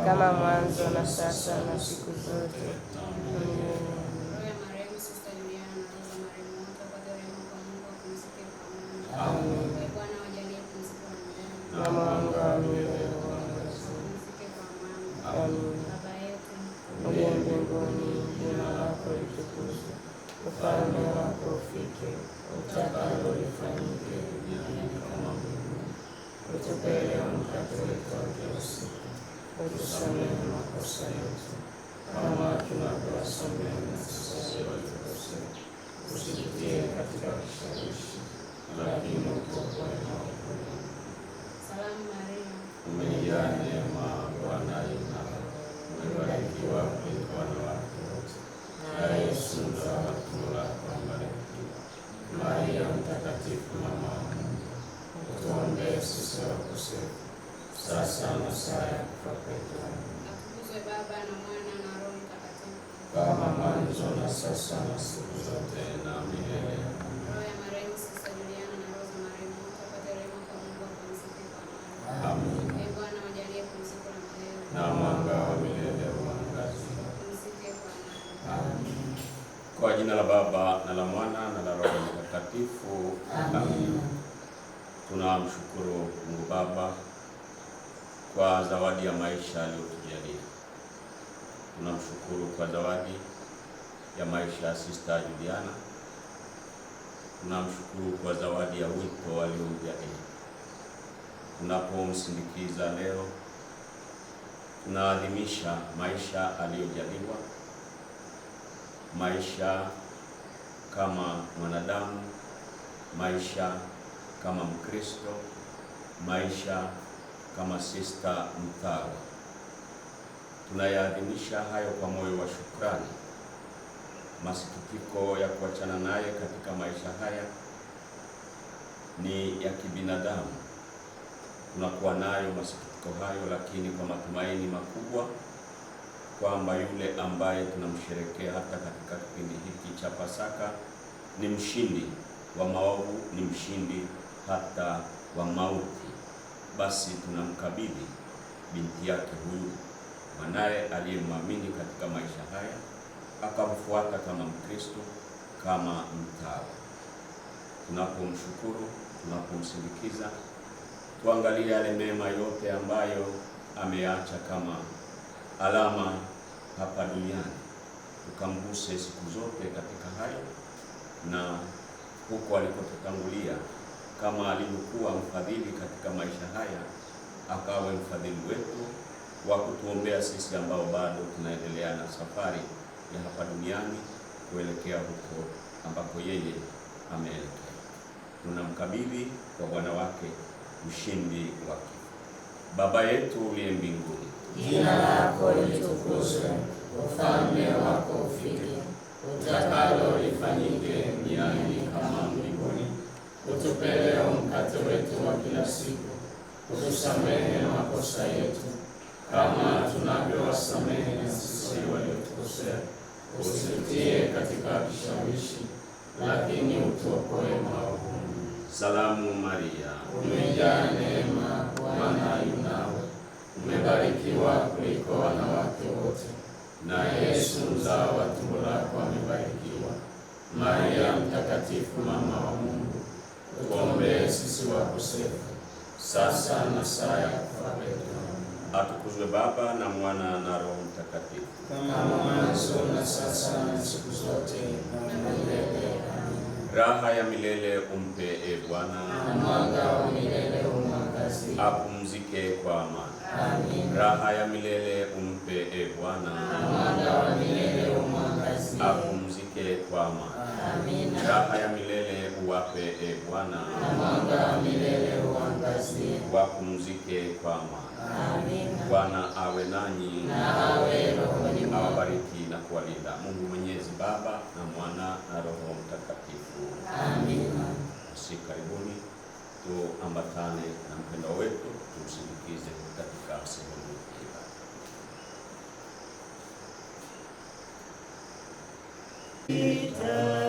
Kama mwanzo na sasa na siku zote na milele. Roho ya marehemu Sista Juliana na roho za marehemu wote wapate rehema kwa Mungu, wapumzike kwa amani. Ee Bwana, wajalie pumziko la milele. Na mwanga wa milele uangazie. Wapumzike kwa amani. Amina. Baba yetu Uliye mbinguni, jina lako litukuzwe, ufalme wako ufike, utakalo lifanyike duniani kama mbinguni. Utupe leo mkate wetu wa kila siku, utusamehe makosa yetu kama tunavyowasamehe na sisi waliotukosea, usitutie katika kishawishi, lakini utuokoe maovuni. Salamu Maria, Umejaa neema, Bwana yu nawe, umebarikiwa kuliko wanawake wote, na Yesu mzao wa tumbo lako amebarikiwa. Maria Mtakatifu, mama wa Mungu, utuombee sisi wakosefu, sasa na saa ya kufa kwetu. Amina. Atukuzwe Baba na Mwana na Roho Mtakatifu. Kama mwanzo na sasa na siku zote na milele. Roho ya marehemu Sista Juliana na roho za marehemu wote wapate rehema kwa Mungu, wapumzike kwa amani. Amina. Ee Bwana, wajalie pumziko la milele. Na mwanga wa milele uangazie. Wapumzike kwa amani. Amina. Kwa jina la Baba na la Mwana na la Roho Mtakatifu. Amina. Tunamshukuru Mungu Baba kwa zawadi ya maisha aliyotujalia. Tunamshukuru kwa zawadi ya maisha ya Sister Juliana. Tunamshukuru kwa zawadi ya wito aliyomjalia. Tunapomsindikiza leo, tunaadhimisha maisha aliyojaliwa, maisha kama mwanadamu, maisha kama Mkristo, maisha kama sista mtawa. Tunayaadhimisha hayo kwa moyo wa shukrani. Masikitiko ya kuachana naye katika maisha haya ni ya kibinadamu. Tunakuwa nayo masikitiko hayo, lakini kwa matumaini makubwa kwamba yule ambaye tunamsherekea hata katika kipindi hiki cha Pasaka ni mshindi wa maovu, ni mshindi hata wa mauti. Basi tunamkabidhi binti yake huyu, mwanaye aliyemwamini katika maisha haya, akamfuata kama Mkristo, kama mtawa. Tunapomshukuru, tunapomsindikiza, tuangalie yale mema yote ambayo ameacha kama alama hapa duniani, tukamguse siku zote katika hayo, na huko alikotutangulia, kama alivyokuwa mfadhili katika maisha haya, akawe mfadhili wetu wa kutuombea sisi ambao bado tunaendelea na safari ya hapa duniani kuelekea huko ambako yeye ameelekea. Tunamkabidhi kwa Bwana wake, mshindi wa kifo. Baba yetu uliye mbinguni, Jina lako litukuzwe, ufalme wako ufike, utakalo lifanyike duniani kama mbinguni. Utupe leo mkate wetu wa kila siku, utusamehe makosa yetu kama tunavyowasamehe na sisi waliotukosea, usitutie katika kishawishi, lakini utuokoe maovuni. Salamu Maria, umejaa neema, Bwana yu nawe, umebarikiwa kuliko wanawake wote, na Yesu mzao wa tumbo lako amebarikiwa. Maria Mtakatifu, mama wa Mungu, utuombee sisi wakosefu, sasa na saa ya kufa kwetu. Atukuzwe Baba na Mwana na Roho Mtakatifu, Kama mwanzo na sasa na siku zote na milele. Amina. Raha ya milele umpe, e Bwana, Na mwanga wa milele umwangazie. Apumzike kwa amani. Amina. Raha ya milele umpe, e Bwana, Na mwanga wa milele umwangazie. Apumzike kwa amani. Amina. Raha ya milele uwape, e Bwana, Na mwanga wa milele uangazie. Wapumzike kwa amani. Amina. Bwana awe nanyi, Na awe rohoni mwako. Awabariki na kuwalinda Mungu Mwenyezi, Baba na Mwana na Roho Mtakatifu. Amina. Basi karibuni tuambatane na mpendwa wetu, tumsindikize katika sehemu ya ibada. Ita